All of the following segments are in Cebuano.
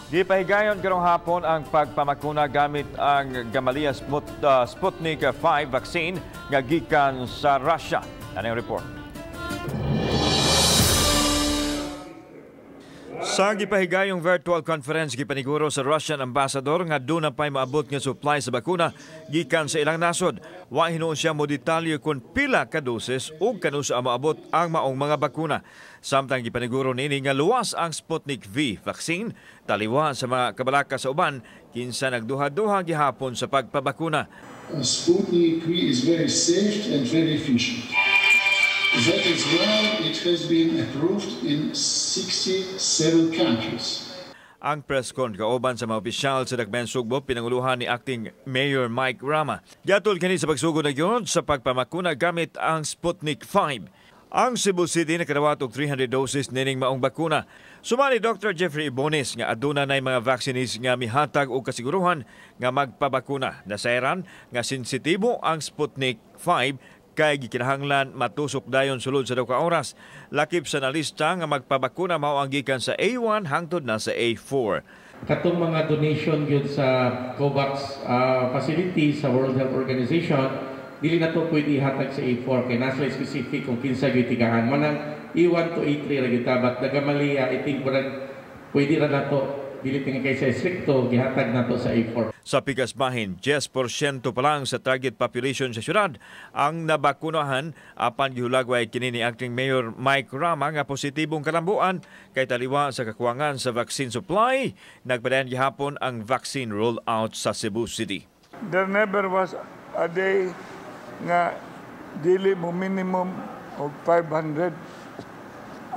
Gipahigayon karong hapon ang pagpamakuna gamit ang Gamaleya Sputnik 5 vaccine nga gikan sa Russia. Ano yung report? Sa gipahigayong virtual conference, gipaniguro sa Russian ambassador nga duna pa'y maabot nga supply sa bakuna gikan sa ilang nasod. Wa hinuon siya mo detalye kung pila ka doses ug kanusa maabot ang maong mga bakuna. Samtang gipaniguro niini nga luwas ang Sputnik V vaccine taliwa sa mga kabalaka sa uban kinsa nagduha-duha gihapon sa pagpabakuna. Sputnik V is very safe and very efficient. That is why it has been approved in 67 countries. Ang press con kauban sa mga opisyal sa Dakbayan Sugbo, pinanguluhan ni Acting Mayor Mike Rama. Giatol kini sa pagsugod na gyud sa pagpamakuna gamit ang Sputnik 5. Ang Cebu City nakadawat og 300 doses nining maong bakuna. Sumali Dr. Jeffrey Ibones nga aduna nay mga vaccinees nga mihatag og kasiguruhan nga magpabakuna. Nasayran nga sensitibo ang Sputnik 5 kay gikinahanglan matusok dayon sulod sa duha ka oras. Lakip sa nalista nga magpabakuna mao ang gikan sa A1 hangtod na sa A4. Katong mga donation gyud sa COVAX facility sa World Health Organization, dili na to pwede ihatag sa A4 kay nasa specific kung kinsa gyud tigahan. Manang A1 to A3 ra gyud ta, but the Gamaleya, I think murag pwede ra nato, dili tinga kay sa stricto, gihatag nato sa A4. Sa pikas bahin, 10% pa lang sa target population sa syudad ang nabakunahan, apan gihulagway kini ni Acting Mayor Mike Rama nga positibong kalambuan kay taliwa sa kakuwangan sa vaccine supply, nagpadayon gihapon ang vaccine rollout sa Cebu City. There never was a day nga dili mo minimum og 500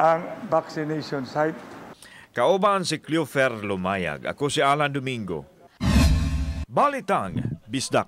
ang vaccination site. Kauban si Cleofer Lumayag. Ako si Alan Domingo. Balitang Bisdak.